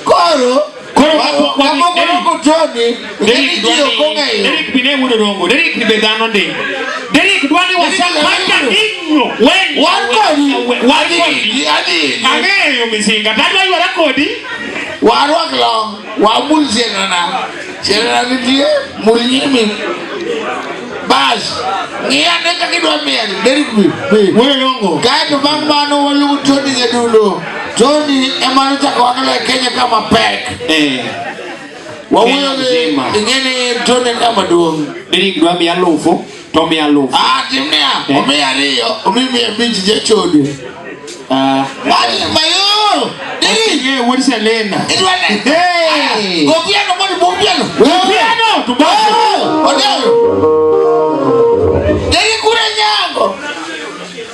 Koro Koro wamoko roko Tony, Derek ng'eni ji ok ong'eyo. Derek bine wuod Odongo. Derek ni be dhano ndi. Derek dwa ni wasa Derek kwanza Odongo. ninyo. We Wan kodi. Wan kodi. Adhi, adhi. Ang'eyo misinga. Tadwa ywara kodi. Warwak long, wamul sienana. Sienana nitie, mul nyimi. Bas, ng'i ane kaka idwa miel. Derek bi. Bi. Wuod Odongo. Kaeto bang' mano waluongo Tony Nyadundo. Tony ema nochako ohangla e Kenya ka mapek. Eh. Wawuoyo gi Mzima. ing'e ni Tony en ng'ama duong'. Derek dwa miya alufu to miya alufu. Ah, tim niya, Eh. omiya ariyo, omi mia abich jachode. Ah. Mani mayo! Derek! Eh, wuod Selena. Idwa ne? Hey! Go piano, mondo go piano. Piano to basi. Oh, Odero. Derek kure nyango.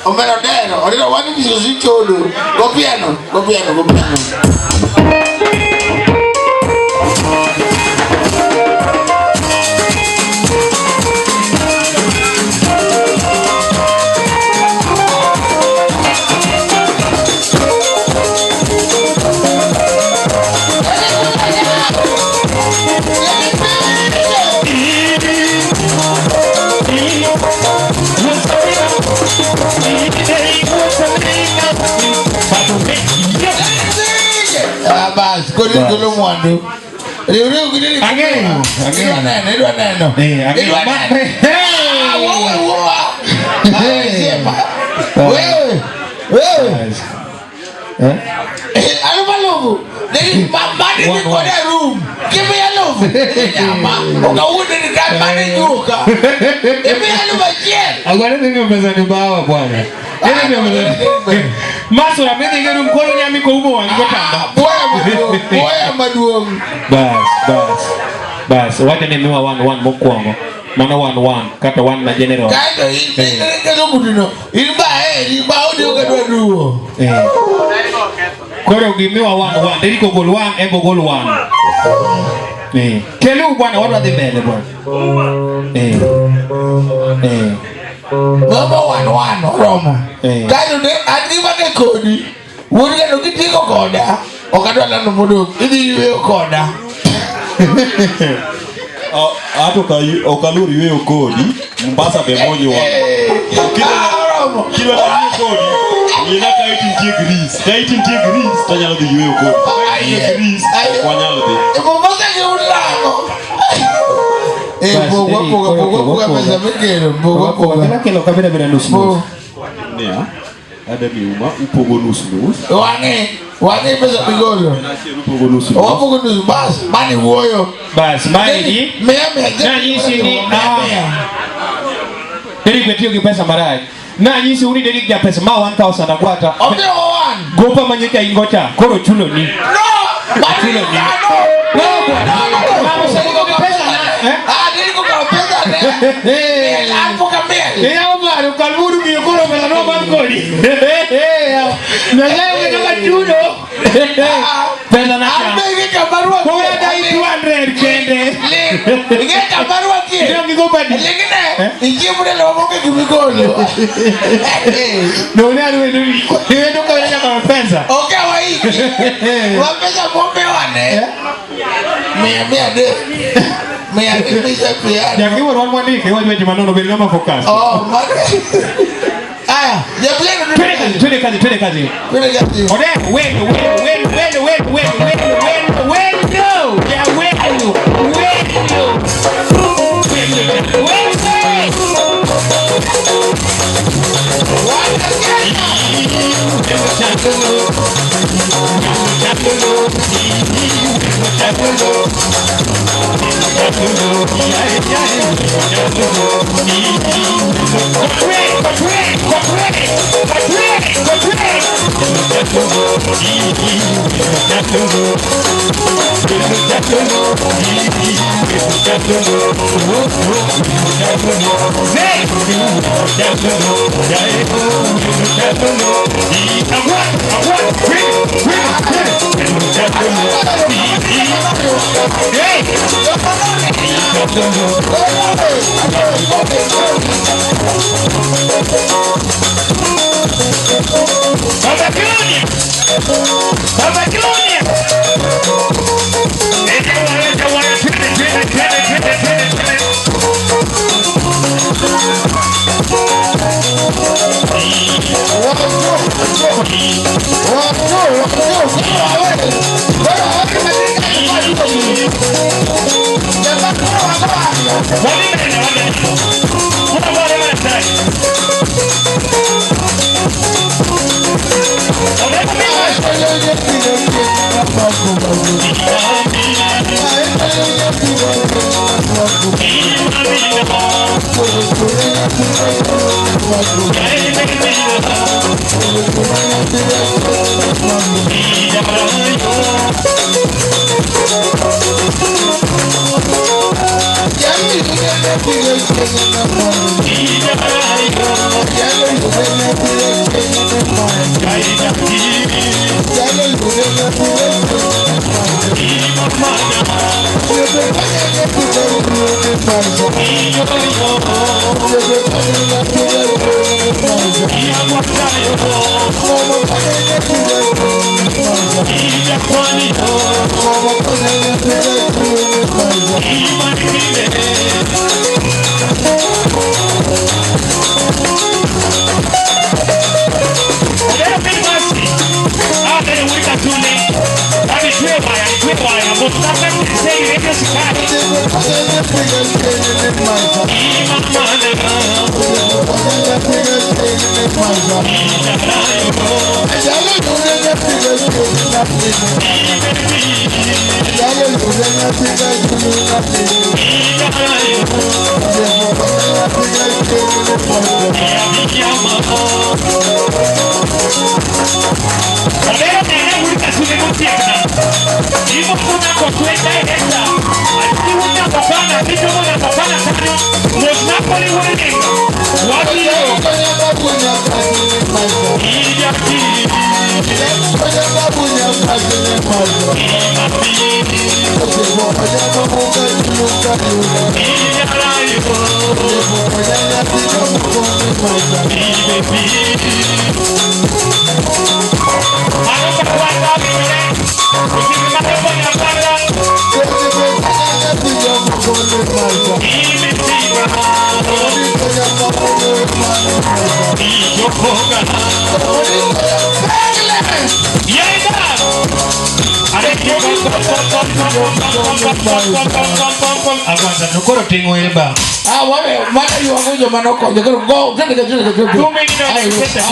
Omera Odero, Odero wani kisosi chodo. Go piano, go piano, go piano. Ah, bas, koro igolo mwandu. Riwriw gi Derek. Ang'eyo, ang'eyo. Idwa neno, idwa neno. Eh, ang'eyo. Idwa neno. Hey! Ah, wewe, wewe. Ah, sema. Wewe, wewe. Eh? Eh, alufu alufu. Derek, mani ni One, one. kode room. Give me alufu. Nyama. Ukaude ni kama ni nyuka. Give me alufu achiel. Agwara nini pesa ni bawa bwana. Nini ndio pesa. Masura mimi ngero mkono nyami ko umo wangi kotamba. Boya maduong', boya maduong'. Bas, bas. Bas, wacha ni miwa 1 1 mokwongo. Mano 1 1 kata 1 na general. Kaeto in in kutino. In ba heri ba odi ok adwa duwo. Eh. Koro gimiwa 1 1, Derek ogol 1, Embo ogol 1. Eh. Kelu bwana wadwa dhi mbele bwana. Eh. Eh. Mama wan wan oromo. Eh. Kaeto ne an gi mane kodi. Wuod kendo kitieko koda. Ok adwa lando modong'. Idhi yweyo koda. Ato ok aluor yweyo kodi, Mombasa be monyowa. Eh. Ah, oromo. Kidwa yweyo kodi, yina ka iti nitie Greece. Ka iti nitie Greece, to anyalo dhi yweyo kodi. Ka iti nitie Greece, ok wanyal dhi. E Mombasa gi ulango. Eh, Bas, pogwa Derek, poga koro pogwa pogwa poga pesa poga. mikelo. Pogwa poga. Kela kelo kabila bila nusu nusu. Niya, ada miuma, upogo nus nus. Wang'e, wang'e pesa migolo. En achiel upogo nus nus. Wapogo nus bas, mani wuoyo. Bas, maendi Mia mia. Nanyisi ni- Mia mia. Derek wetiyo gi pesa marach. Nanyisi uni Derek ja pesa ma 1000 agwata. Omiyo wan. Gopa manyocha ingo cha koro chulo ni. No! Mani, Chulo ni. ah, no! No, bwana. No, no, no. Mama, usaligo gi pesa na. Eh? Ah, Derek okawo pesa ne. Miel, an pok amiel. Eh, Omar, ukalburu miyo koro pesa no man kodi. Nyasaye onge kaka chudo. Pesa na An cha. be ing'e kama arwakie. Koro adai 200 kende. Ling, ing'e kama arwakie. Idong gi gopa di. Ling'ne, Eh? ichiemo ndalo maonge gimigolo. None arwendo iwendo kawene nyaka pesa. Ok awaiki. Wa pesa momiwa ne. Mia mia adek. Mia adek misa piano. Nyaka iwuor wan mwandike iwach weche manono bed ng'ama focus. Oh, mano. Aya, japiano Twende kazi, twende kazi, twende kazi. Twende kazi. Odero, wendo, wendo, wendo, wendo, wendo, wendo, wendo, wendo, wendo. Ya wendo, wendo. Wendo, wendo. Agwanta to koro ting'o ere ba. Ah, wale mano ywago joma nokonyo koro go twende ka twende ka twende.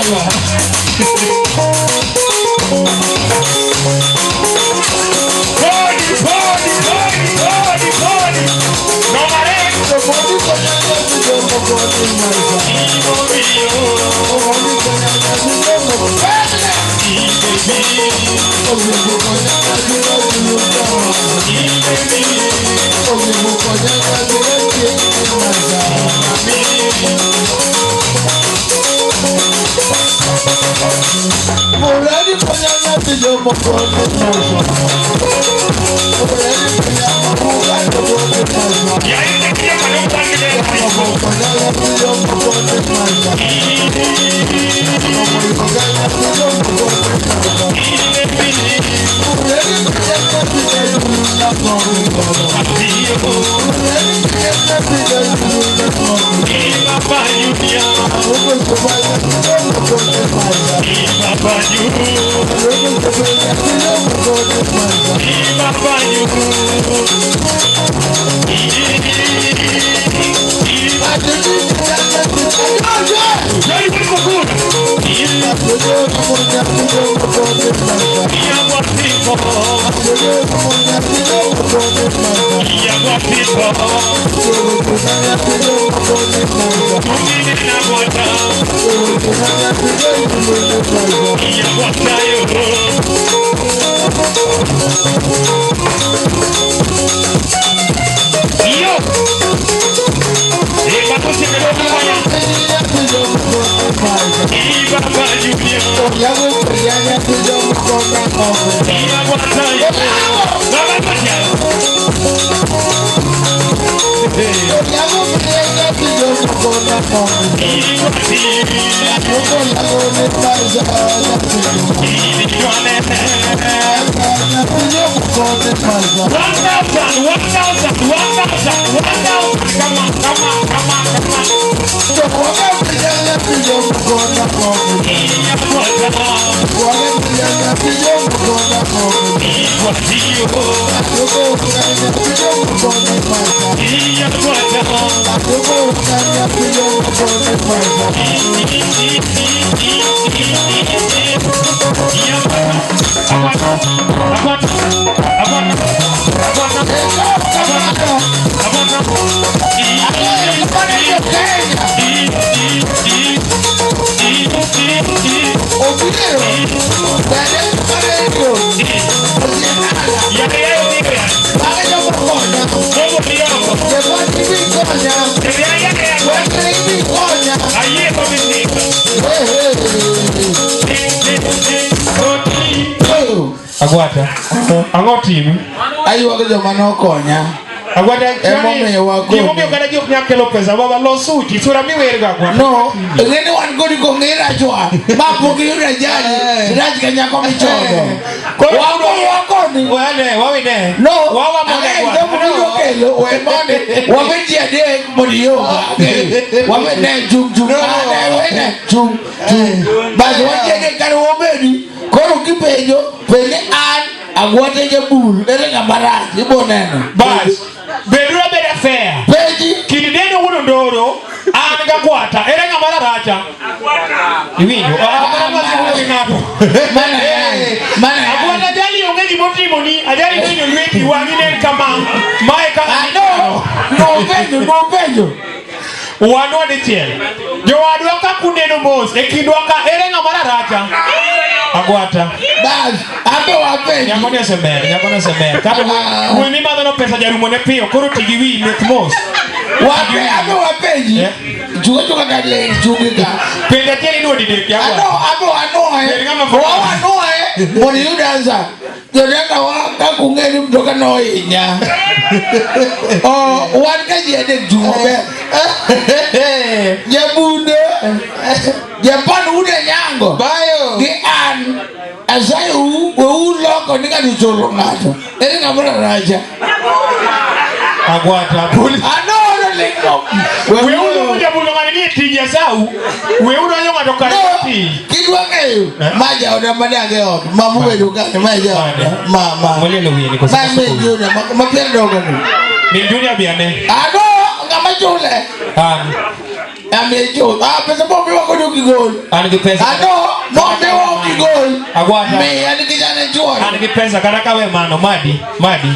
Agwata. Ang'o timi? Aywago joma nokonya. Agwata. Emomiyo wakoni. Gimomiyo kata ji ok nyal kelo pesa baba los uchi sura miwergo agwata. No, ing'e ni wan kodi kong'e rachwa. Ma pok iyudo ajali, rach ka nyako michodo. Koro- Wako wakoni. Wane, wawine. No, Wawa mondo ang'e agwata. joma biro kelo, we mondo wabed ji adek mondo ionga. Wabed ne chung chung. Ah, ne, we ne chung chung. Bas wan ji adek kar wabedi. Koro kipenjo, penj ni an agwata jabul, ere ng'ama rach, ibo neno. Bas. Beduru abeda fair. Penji. Kind neno wuon Ondoro, an gagwata, ere ng'ama raracha? Iwinjo? Ah, mano wasiwuoyo gi ng'ato. Mana yani, mana yani. Agwata ajali onge gimotimoni, ajali nohinyo lweti, wang'i nen kama. Mae kaka Ah, no, nopenjo, nopenjo. Wanwa dichiel. Jowadwa ka kuneno mos, e kindwa ka ere ng'ama raracha? Agwata. Bas, abe wapenji. Nyako ni osemer, nyako ni osemer. Kata Ah. wuoyi mimadho no pesa jarumo ne piyo, koro ti gi wiyi meth mos. Wape, abe wapenji. Eh? Chunga chunga ka ler, chungi ka. Penjo achiel inuo didek ya Ano, agwata. abe wanuoye. Bed ng'ama focus. Wawanuoye, mondo iyud answer. Jodala wa kaka ung'e ni mtoka nohinya. Oh, wan ka ji adek chung' maber. Jabunde, Japan ude nyango. Bayo. Gi an. Asayo u, we uloko ni ng'ato ochoro ng'ato. Ere ng'ama raracha? Agwata. Poli. Ano, no, lingo. Weuru jabulo ng'ani nie tij Esau. Weuru donjo ng'ato kar No, tich. kidwa ng'eyo Eh? ma jaoda madak e ot ma mobedo kanyo ma jaoda ma ma Molielo wiye ni koso. ma min Junior ma ma pier dogo ni Min Junior bi ane. ano ng'ama chule An. amiye chul ah pesa momiwa kod ok igol An gi pesa. ano momiwa ok igol Agwata. miya nikech an e chuore An gi pesa kata kawe mano madi madi.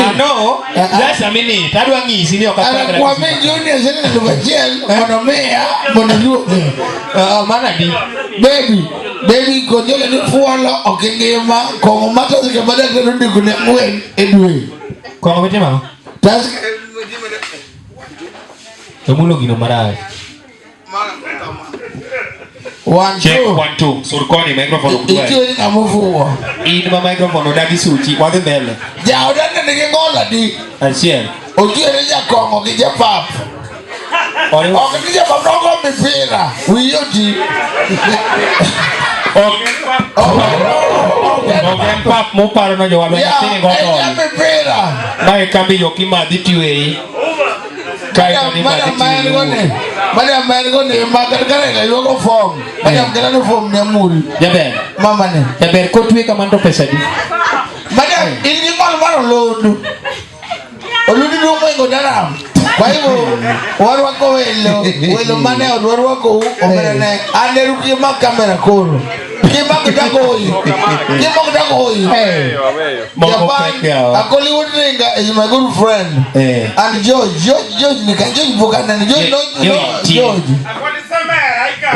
Ano, just a minute. Adwa ng'isi ni ok Ara athagre. kwa min Junior siling 1,000 mondo miya mondo iduoke Ah, mana di. baby baby kojole ni fuolo ok ingima kong'o ma tasike ma daktari ondiko ne ang'wen e dwe Kong'o mitimo ang'o? tasike Omulo gino marach. One, Check two. one two. Sur koni microphone ok dwar. Itiyo ni ng'ama ofuwo. In ma microphone odagi suchi. Wadhi mbele. Jaoda ne nigi ng'ol adi? Achiel. Otiyo ni jakong'o gi japap. Oriwo. Ok ni japap nogo mipira. Wiyi oti. Ok ok en pap muparo no jowadwa Ya, nyathini go en tol. ja mipira. Mae kambi jokimadhi tweyi. Kae to ni Madam madhi ma en go ni. tweyi. Madam ma en go ni ma kata kare ka yuago form. Madam kata ni form ne mul. Jaber. Mama ne. Jaber kotwe kamano to pesa di. Madam, in gi ng'ol mar olodu. Olodu duong' moingo daram. Kwa hivyo warwako welo, welo mane od warwako omera ne. An eru kimak kamera koro. Kimak dagoyi. Kimak dagoyi. Moko Japan, pek yawa. Akoli Wuodringa is my good friend. Eh. And George, George, George nika George Buchanan, George, no, no, George, tie. George.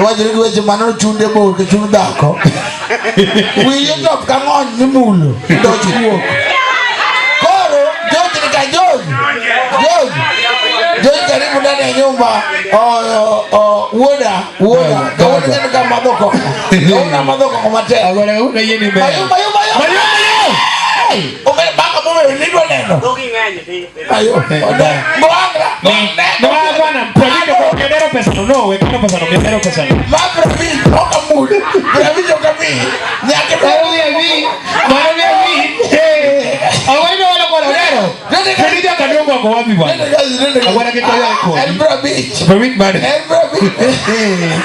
Wacho ni weche mano chunde bor ke chuny dhako. Wiye top ka ng'ony mimulo, doch wuok. Koro George nika George. George. George karibu ndani ya nyumba. Oh, oh, oh, wuoda, wuoda. Kawuono neno ka madho kong'o. Kawuono amadho kong'o matek. Agora una yie ni ber. Mayo, mayo, mayo. Mayo, mayo. Ome baka mume nidwa neno. Ayo, oda. Goangra. No, bwana, prabito kedero pesa no, no, we kano pesa no, kedero pesa no. Ma prabito ok amul. Prabito ok ami. Nyaka Mano mi ami, mano mi ami. Awai no wala kola odero. Kendo jaka dong Ugwako wapi bwana? Nende kazi, nende kazi. Agwara kitoyo Ah, kodi. En 50. 50 bado. En 50.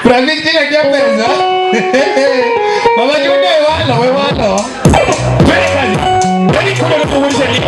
50 tena kia pesa. Baba Chunde walo, we walo. Twende kazi. Twende kule kuulisha nini?